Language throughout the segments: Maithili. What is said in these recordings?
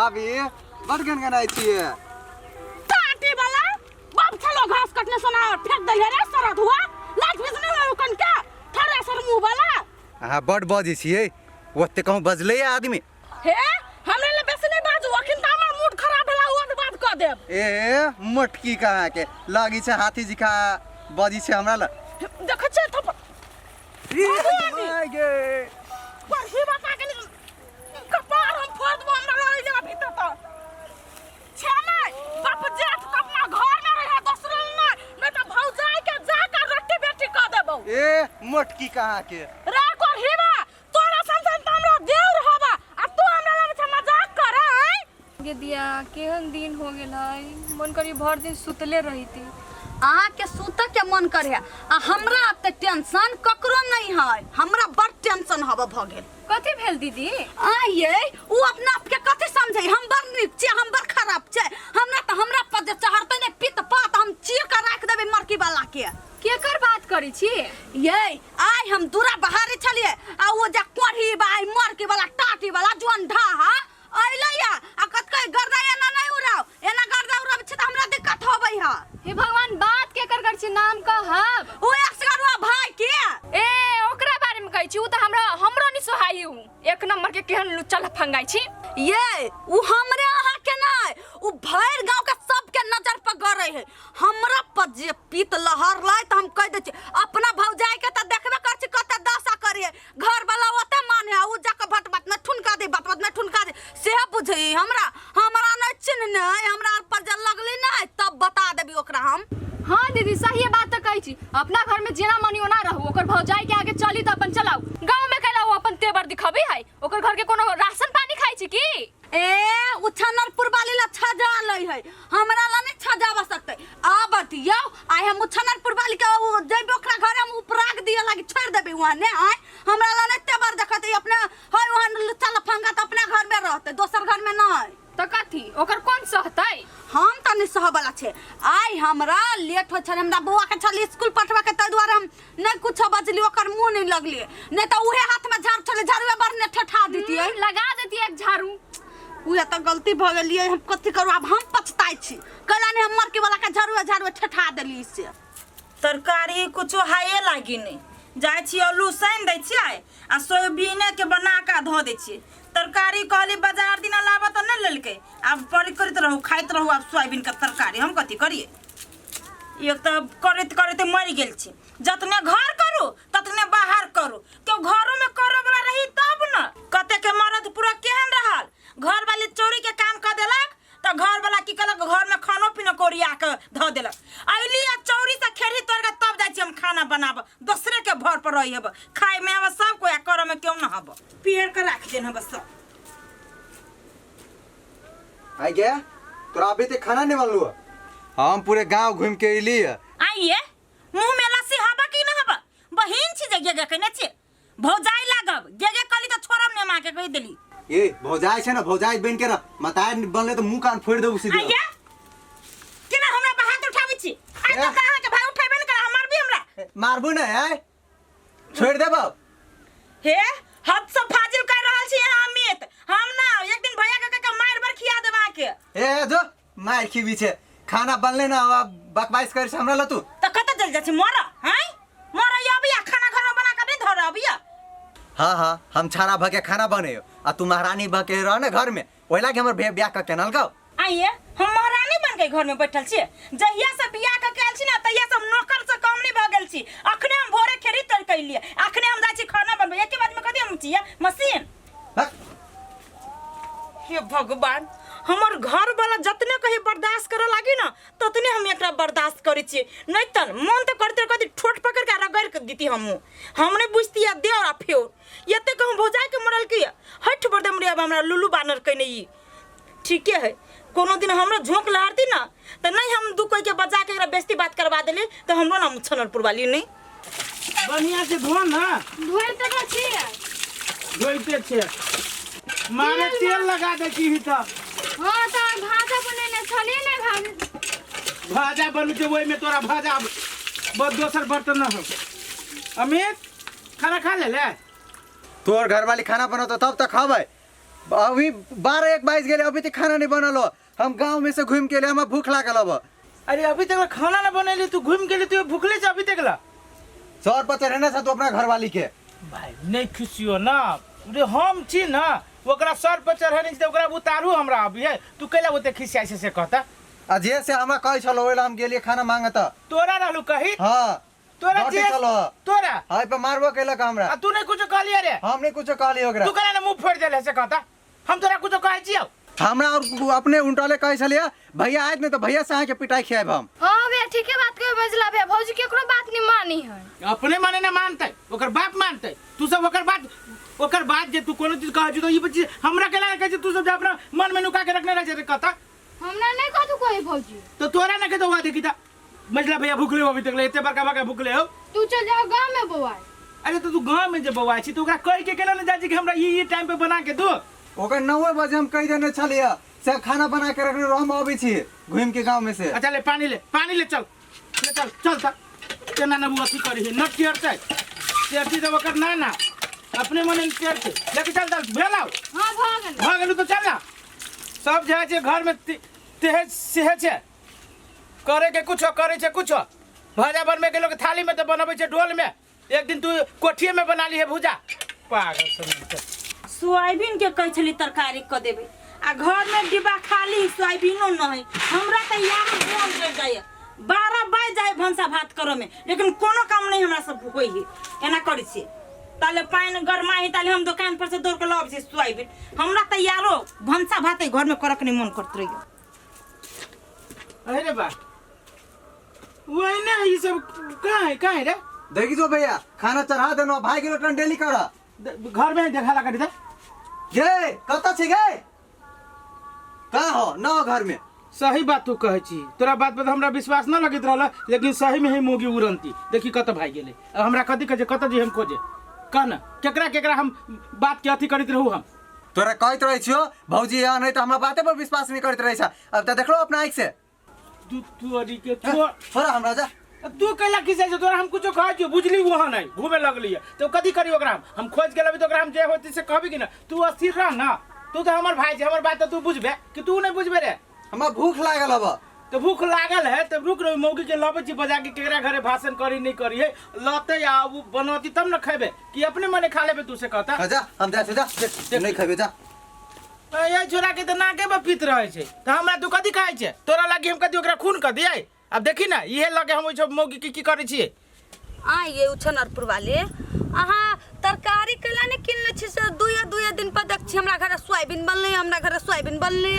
भाभी बड़ गनगनाइ छियै। टाटी वाला बाप छलो घास कटने सोना फेंक देले रे सरद हुआ लाज बीज नहीं हुआ कन के थरे सर मुंह वाला। अहाँ बड़ बजै छियै, ओते कहूँ बजलै आदमी। हे हमरे ले बेसी नहीं बाजू, अखन त हमर मूड खराब भेला ओ बात क देब। ए मोटकी कहाँ के लगी छै हाथी जिखा बजी छै हमरा ल। देखै छै थप ई my गे। पर ही बता के कपार हम फोड़ देबो, हमरा लड़ै जगह भीतर त छे नहीं बाप जेठ त अपना घर में रहे दोसर नहीं, नहीं त भौजाई के जा के रोटी बेटी क देबो। ए मोटकी कहाँ के रे कर हिबा तोरा सन सन त हमरा देव रहबा आ तू हमरा लग छै मजाक करे हैं। गे दिया केहन दिन हो गेल है, मन करी भर दिन सुतले रहिती। अहाँके सुतऽ के मन करे आ हमरा एते टेंशन ककरो नहीं है, हमरा बड़ टेंशन हब भऽ गेल। कथी भेल दीदी? आ ये उ अपना आप के कथी समझे, हम बड़ नीक छियै, हम बड़ खराब छियै, हमरा तऽ हमरा पर जे चढ़तै ने पित्त पात हम चीर के राखि देबै मरकी वाला के। केकर बात करै छी? ये आइ हम दूरा बहारे छलियै आ ओ जे कोढ़ी बा आई मरकी वाला टाटी वाला जोन ढाहा अइलै या आ कतकै गर्दा एना नहीं उड़ाओ, एना गर्दा उड़ाबै छै तऽ हमरा दिक्कत होबै है। हे भगवान, बात केकर करै छी, नाम कहब? ओ असगरुआ भाई के। ए ओकरा बारे में कहै छी, उ तऽ हमरा हमरो नहीं सोहाई, उ एक नंबर के केहन लुच्चा लफंगाई छी। ये उ हमरे अहाँ के नहीं, उ भरि गांव के सबके नजर पर गड़ै है। हमरा पर जे पीत लहर लै तऽ हम कहि दै छी, अपना भौजाई के तऽ देखबे करै छी कते दशा करिए, घर वाला ओते माने आ उ जाके भट भट में ठुनका दे, भट भट में ठुनका दे, से बुझै हमरा, हमरा नहीं चिन्हने, हमरा पर जे लगली नहीं तब बता देबी ओकरा हम। हाँ दीदी सही बात तऽ कहै छी, अपना घर में जेना मनी ओना रहू, ओकर भौजाई के आगे चली तऽ अपन चलाऊ, गांव में कैला ओ अपन तेवर दिखबे है, ओकर घर के कोनो राशन पानी खाई छी की? ए उ छनरपुर वाली ला छजा लै है, हमरा ला नहीं छजावा सकते। आ बतियौ आइ हम उ छनरपुर वाली के उ जेबे ओकरा घर हम उपराग दिए लागी छोड़ देबे वहाँ ने, आइ हमरा ला नहीं तेवर देखते, अपने है वहाँ लुच्चा लफंगा त अपना घर में रहते, दोसर घर में नहीं। त कथी ओकर कोन सहतै? हम त नहीं सह वाला छे। आइ हमरा लेट हो छल, हमरा बौआ के छल स्कूल पठवा के, ताहि दुआरे हम नहीं कुछ बजली, ओकर मुंह नहीं लगली, नहीं त उहे हाथ में झाड़ू छले, झाड़ूए बड़ ने ठेठा दितियै। लगा देतियै एक झाड़ू। उहे त गलती भ गेलियै, हम कथी करू आब, हम पछताइ छी कैला नहीं हम मरकी वाला के झाड़ूए झाड़ूए ठेठा देली से। तरकारी कुछो हाये लागी नहीं, जाइ छी आलू सानि दै छियै आ सोयाबीने के बना कऽ धऽ दै छियै। तरकारी कहली बाजार दिना लाबऽ तऽ नहि लेलकै, आब पड़ी करैत रहू खाइत रहू आब सोयाबीन के तरकारी, हम कथी करियै? एक तऽ करैत करैत मरि गेल छी, जतने घर करू ततने बाहर करू, केओ घरोमे करऽ वाला रही तब ने। कतेक मरद पूरा केहन रहल, घर वाले चोरी के काम कऽ देलक तऽ घर वाला की केलक, घर में खानो पीनो के ओरिया के धऽ देलक। अयली आ चौरी से खेरही तोड़ के तब जाइ छी हम खाना बनाबऽ, दोसरे के भर पर रही हब, खाय में हब सब कोई आ करऽ में केओ न हब, पेड़ के राखि देन हब सब। आई गया तोरा अभी तक खाना नहीं बनलू है। हम पूरे गांव घूम के अयली है। आइए मुंह में लस्सी हबा कि न हबा, बहिन छी जे गे गे कहने छी, भौजाई लागब गे गे कहली तऽ छोड़ब ने, माँ के कहि देली। ए भौजाई छै ना, भौजाई बन के रह, मताई बनले तऽ मुंह कान फोड़ देबू सीधे। आइए केना हमरा पर हाथ उठाबै छी? आइ ए। तक अहाँ के भाई उठेबे ने करा, मारबी हमरा? मारबू ने आय, छोड़ देबो। हे हद से फाजिल कर रहल छी अहाँ अमित, हम ना एक दिन भैया के कह के मार बर खिया देब अहाँ के। ए जो मार खिबी छे, खाना बनले ना अब बकवास कर हमरा ल तू। त कत चल जा छी मर हैं, मर अबिया खाना घर में बना के नहीं धर अबिया। हाँ हाँ हम छाना भ के खाना बने आ तू महारानी भ के रह ना घर में, ओहि लागी हमर भे ब्याह क के नलकौ। आइए हम महारानी बन के घर में बैठल छी, जहिया से बियाह क के आयल छी ना तहिया से हम नौकर से कम नहीं भ गेल छी। अखने हम भोरे खेरी तोड़ के अइलिए, अखने हम जाइ छी खाना बनबे, एके बाद में कथी हम छियै मशीन। हक। हे भगवान, हमर घर वाला जतने कही बर्दाश्त करे लागी ना ततने हम एकरा बर्दाश्त करै छियै, नहीं तन मन तो करते कथी ठोट पकड़ के रगड़ के दीती हमहूँ, हम नहीं बुझती आ देवर आ फेर एते कहूँ भौजाई के मरल की हट बर्दम रे, अब हमरा लुलू बानर कने ई ठीके है, कोनो दिन हमरो झोंक लहरती ना तो नहीं हम दू कोई के बजा के एकरा बेइज्जती बात करवा देली तो हमरो नाम छनरपुर वाली नहीं। बढ़िया से धो ना। धोइते तऽ छियै। धोइते छियै मारे तेल लगा दे छी तऽ। हाँ तऽ भाजा बनेने छलियै ने भाभी। भाजा बन के ओहिमे तोरा भाजा बस दोसर बर्तन न हो। अमित खाना खा ले ले। तोर घरवाली खाना बनौतो तब तऽ खबै, अभी 12 1 बाजि गेलै, अभी तक खाना नहीं बनल हो। हम गाँव में से घूम के एलियै, हमरा भूख लागल अब। अरे अभी तक खाना ना बनैली, तू घूम गेली, तू भूखले छै अभी तक ला। सर पर चढ़ेने छ तू अपना घरवाली के। भाई नहीं खुशियो ना रे, हम छी ना ओकरा सर पर चढ़ेने छी तऽ ओकरा उतारू हमरा अभी है। तू कैला ओते खिसियाइ छै से कहता? आ जे से हमरा कहै छलो ओहि ला हम गेलियै खाना मांगे तऽ। तोरा रहलू कही? हाँ। तोरा डटे जे छलो। तोरा हाय पे मारबो केलक हमरा। आ तू नहीं कुछो कहलियै रे? हम नहीं कुछो कहलियै ओकरा। तू कैला ने मुंह फोड़ि देले से कहता? हम तोरा कुछो कहै छियौ? हमरा और अपने उल्टले कहै छलियै भैया आयत नहीं तऽ भैया से अहाँके पिटाइ खियाएब हम। हाँ भैया, ठीके बात कहे बजला भैया, भौजी केकरो बात नहीं मानी है। अपने माने ना मानतै, ओकर बाप मानतै। तू सब ओकर बात जे तू कोनो चीज कहै छी तऽ ई चीज हमरा केला कहै छी? तू सब जे अपना मन में नुका के रखने रहै छै रे कहता? हमरा नहीं कहतू कोई भौजी। तो तोरा ना कहतो वहाँ देखी था मझला भैया भूखले हो अभी तक ले, एते बड़का बड़का भूखले हो। तू चल जाओ गांव में बौआ। अरे तो तू गांव में जे बौआ छी तो ओकरा कहि के केना ने जाइ छी कि हमरा ई टाइम पे बना के दो। ओकर 9 बजे हम कहि देने छलियै से खाना बना के रखने रह, हम अबै छी घूम के गांव में से। अच्छा ले पानी ले, पानी ले चल, ले चल चल त केना ने अथी करी है नट केर छै तेरती जब ओकर ना ना अपने मने केर छै, लेके चल चल भेल आउ। हां भ गेल। भ गेल तो चल ना। सब जे छै घर में तेहे सेहे छै, करे के कुछो करे छै कुछो। भजा बनबे के लोग थाली में तो बनबै छै डोल में, एक दिन तू कोठिए में बना ली है भुजा। पागल समझ। सोयाबीन के कहै छली तरकारी कऽ देबै आ घर में डिब्बा खाली, सोयाबीनो नहीं। हमरा तऽ यार मोन जरि जाइए, 12 बाजि जाए भनसा भात करऽ में, लेकिन कोनो काम नहीं हमरा सब होइ है। एना करै छियै ताले पानि गरमाही, ताले हम दोकान पर से दौड़ के लऽ अबै छियै सोयाबीन। हमरा तऽ यारो भनसा भात एहि घर में करऽ के नहीं मन करत रहैए। अरे बा वही ना ये सब कहाँ है, कहाँ है रे? देखी जो भैया खाना चढ़ा देनो, भाई के रोटन डेली कर घर में देखा लगा दे। गे कत छी गे, कहाँ हो न हो घर में? सही बात तू कहै छी, तोरा बात पर हमरा विश्वास न लगैत रहल, लेकिन सही में ही मोगी उड़नती देखी कत भाई गेलै। अब हमरा कथी कहै छै, कत जे हम खोजे कह न, केकरा केकरा हम बात के अथी करैत रहू हम। तोरा कहैत रहै छियो भौजी यहाँ नहीं तो हमरा बाते पर विश्वास नहीं करैत रहै छ, अब त देखलो अपना आँखि से। तू तू अरी के छोड़। छोड़ा हमरा जा। तू कैला खिसै छै? तोरा हम कुछो कहै छियो बुझली वहाँ नहीं घूमे लगली है तो कथी करी ओकरा हम? हम खोज के लेबै तो ओकरा हम जे होती से कहबी कि ना। तू अस्थिर रह ना, तू तो हमर भाई छै, हमर बात तो तू बुझबे कि तू नहीं बुझबे रे? हमरा भूख लागल अब। तो भूख लागल है तब रुक रही, मौगी के लबै छी बजा के केकरा घरे भाषण करी नहीं करी है, लते आ उ बनौती तब न खेबे कि अपने मने खा लेबे तू से कहता? हाँ, जा हम जा जा, नहीं खेबे जा। ये छोरा के तो नाके पर पीत रहे छै तो हमरा तू कथी कहै छै? तोरा लागी हम कथी ओकरा खून कर दियै? अब देखी ना इहे लगे हम ओइ सब मौगी की की करै छियै। आ ये उछनरपुर वाले अहाँ तरकारी कैला ने किनले छी से दुए दुए दिन पर देख छी हमरा घर सोयाबीन बनलै, हमरा घर सोयाबीन बनलै।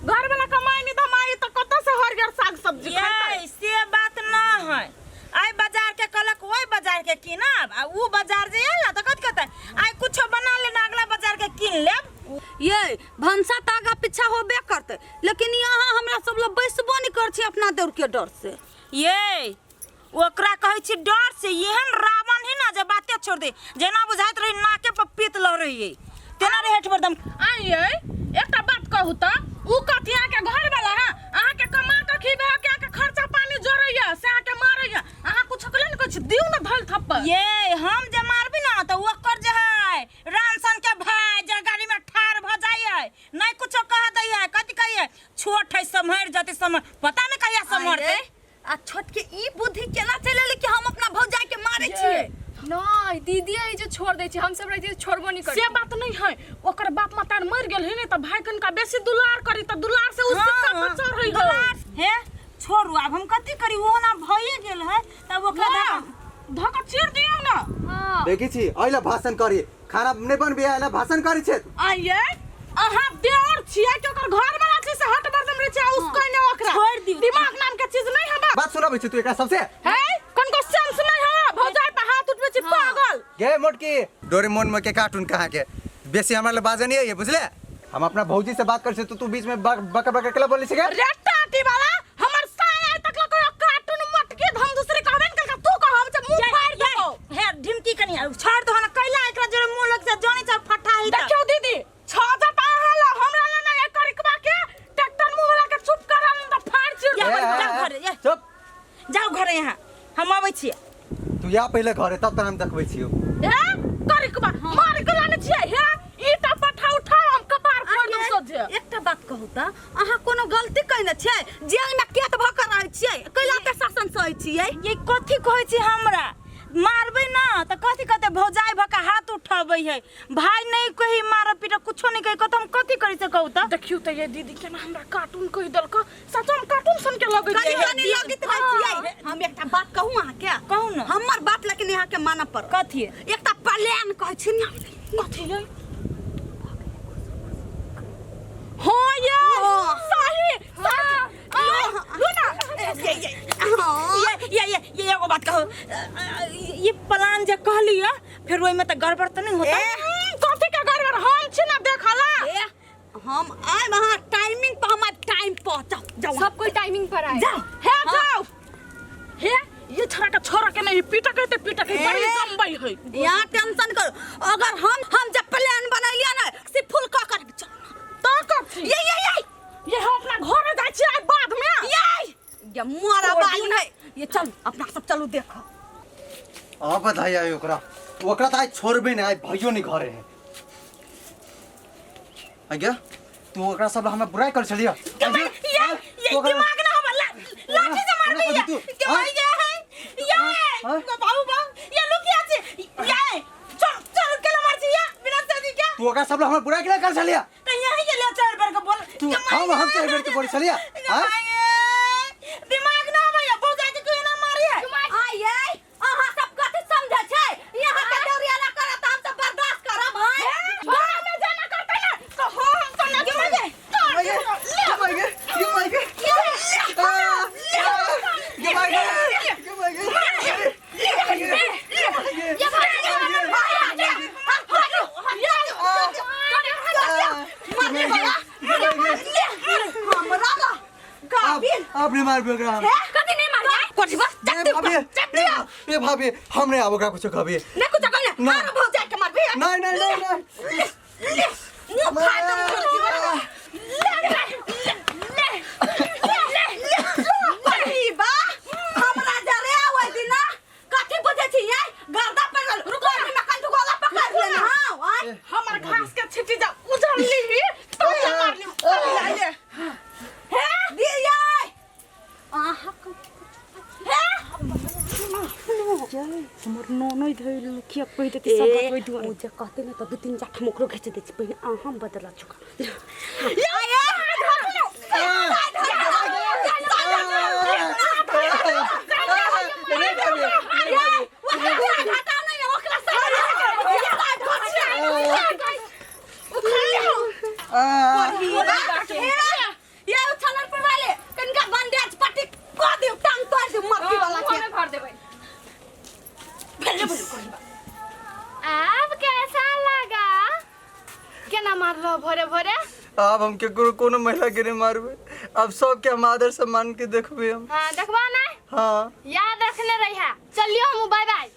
घर वाला कमाई नहीं धमाई तो कतऽ से हरियर साग सब्जी खैतै? ये से बात ना है, आइ बाजार के कहलक ओहि बाजार के कीनब आ उ बाजार जे आयल ना तऽ कथी कहतै आइ कुछो बना लेना अगला बाजार के कीन लेब। ये भनसा तऽ आगा पीछा होबे करतै, लेकिन यहाँ हमरा सब लग बैसबो नहीं कर छी अपना दौड़ के डर से। ये ओकरा कहै छी डर से, एहन रावण ही ना जे बाते छोड़ दे, जेना बुझाइत रही नाके पर पीत लह रही तेना रे हेठ पर दम। आइए एकटा बात कहू तऽ उ कथी अहाँके घर वाला है अहाँके कमा के खिबे के अहाँके खर्चा पानी जोड़ैया से अहाँके मारैया, अहाँ कुछ कले ने कहै छी दियौ ने धल थप्पड़। ये हम जे मारबी ना तऽ ओकर जे है रामसन के भाई जे गाड़ी में ठाड़ भ जाइए नहीं कुछो कह दैया, कथी कहिए छोट है सम्हर जते सम्हर पता नहीं कहिया सम्हरतै। आ छोट के ई बुद्धि केना चलि एलै कि हम अपना भौजाई के मारै छियै? नहीं दीदी ई जे छोड़ दै छै, हम सब रहितियै छोड़बो नहीं करतियै। से बात नहीं है, ओकर बाप माता मर गेल है ने तऽ भाई कनिका बेसी दुलार करी तऽ दुलार से उ सिक्का पर चढ़ै है। दुलार हे छोड़ू आब हम कथी करी, ओहो ना भइए गेल है तब ओकरा धऽ कऽ चीर दियौ ना। हाँ। देखै छी अइला भाषण करी, खाना नहीं बनबे अइला भाषण करी छै। आइए अहाँ देवर छियै कि ओकर घर वाला छै से हट बरदम रहे छै आ उसको ने ओकरा छोड़ दियौ। दिमाग नाम के चीज नहीं हबा। बात सुनाबै छै तू एकरा सबसे? है कनको सेंस नहीं हबा, भौजाई पर हाथ उठबै छै पागल। गे मोटकी डोरेमोन में के कार्टून कहाँ के बेसी हमरा ले बाजे नहीं है बुझले? हम अपना भौजी से बात कर छी तो तू बीच में बकर बकर केला बोलै छी गे? रे टाटी वाला हमर साय आइ तक कोई कार्टून मोटकी हम दूसरे कहबे न कलका, तू कहब जे मुंह फाड़ देबौ। हे ढिमकी कनी छोड़ दो ना कैला एकरा जोरे मुंह लग से जानी चल फटा ही त। देखियौ दीदी छ जता अहाँ ला हमरा ला ना एकर एकबा के ट्रैक्टर मुंह वाला के चुप करल त फाड़ चिर या, देबै। ए, जाओ ए, घरे, ए। चुप। जाओ घरे यहाँ हम अबै छियै। तू या पहिले घरे तब तोरा हम देखबै छियौ। हे करिकबा मार के लाने छियै, हे ईटा पठा बात कहू त अहाँ कोनो गलती कयने छियै? जेल में केत भऽ के रहै छियै, कैला के शासन सहै छियै? ये कथी कहै छी हमरा मारबै ना तऽ कथी कहते भौजाई भऽ के हाथ उठाबै है भाई नहीं कही मार पीट कुछो नहीं कही कहते हम कथी करी से कहू तऽ। देखियौ तऽ ये दीदी केना हमरा कार्टून कहि देलक, सच हम कार्टून सन के लगै कनी छै। कनी लगैत रहै छियै। हम एकटा बात कहू अहाँके? कहू न। हमर बात लेकिन अहाँके मानऽ पड़त। कथी? एकटा प्लान कहै छी ने। कथी यै? हाँ ये हाँ। सही सही लो ना। ये ये ये ये एगो बात कहू, ये प्लान जे कहली है फिर ओहिमे तऽ गड़बड़ तऽ नहीं होता? कथी के गड़बड़? हम छी ना देखला। ए, हम आयब अहाँ टाइमिंग पर, हम टाइम पर जाओ जाओ। सब कोई टाइमिंग पर आए। जाओ। हे जाओ हे, ये छोरा के छोरा के नहीं पीटक है ते पीटक है, बड़ी जम्बई है। यहाँ टेंशन करो, अगर हम जब प्लान बनैलियै ना से फुल कऽ कर चल तो कथी? ये ये ये ये हम अपना घर जाइ छी आइ बाद में। ये ये मोरा बाली है ये, चल अपना सब चलू देखो। अब बधाई आई ओकरा, ओकरा तो आज छोड़बे नहीं, आज भाइयों नहीं घरे है। आज्ञा तू ओकरा सब हमरा बुराई कर छलिया। ये ये दिमाग ना हमर लाठी से मार दी तू के भाई ये है ये बाबू बाबू ये लुकिया छे ये चल चल के मार छी या बिना शादी के। तू ओकरा सब हमरा बुराई के कर छलिया? त यही के ले चार बार के बोल। तू हम चार बार के बोल छलिया? हां दिमाग ना भैया भौजाई के कोई ना मारी है। आय अहाँ सब कथी समझै छै? यहाँ के देवरियाला करत हम सब बर्दाश्त करब। हां गांव में जाना करते ना तो हो हम तो ना छोड़े। ये मार ये मार ये मार ये आप नहीं मार ओकरा। कथी नहीं मार? कथी बस भाभी ए भाभी हम नहीं आबो ओकरा कुछ कहबी। नहीं कुछ कहबी ना, आरो भौजाई के मारबी। नहीं नहीं नहीं नहीं मुंह फाड़ दे ले ले ले ले ले बा हमरा जरे आवे दिना कथी बुझै छी ये गर्दा पर रुको में कंटू गोला पकड़ लेना। हां हमर घास के छिटी जा उजर ली तो मार ली ले हे दिया आहा हे हमर ननद धइल मुखिया कहि देती सब बात ओइ दुआरे। ओ जे कहते ने त दू तीन जाठ हम ओकरो घिच दै छी, पहिने अहाँ बदला चुका। ये उछलन पर वाले कनका बैंडेज पट्टी क दियो, टांग तोड़ दियो मरकी वाला के मुंह में भर देबै। भेले बोल कोई अब कैसा लगा? केना मारलो भोरे भोरे? अब हम केकरो कोनो महिला के नहीं मारबे, अब सबके हम आदर सम्मान के देखबे हम। हां देखबा ना? हां याद रखने रहिहा। चलियो हम, बाय बाय।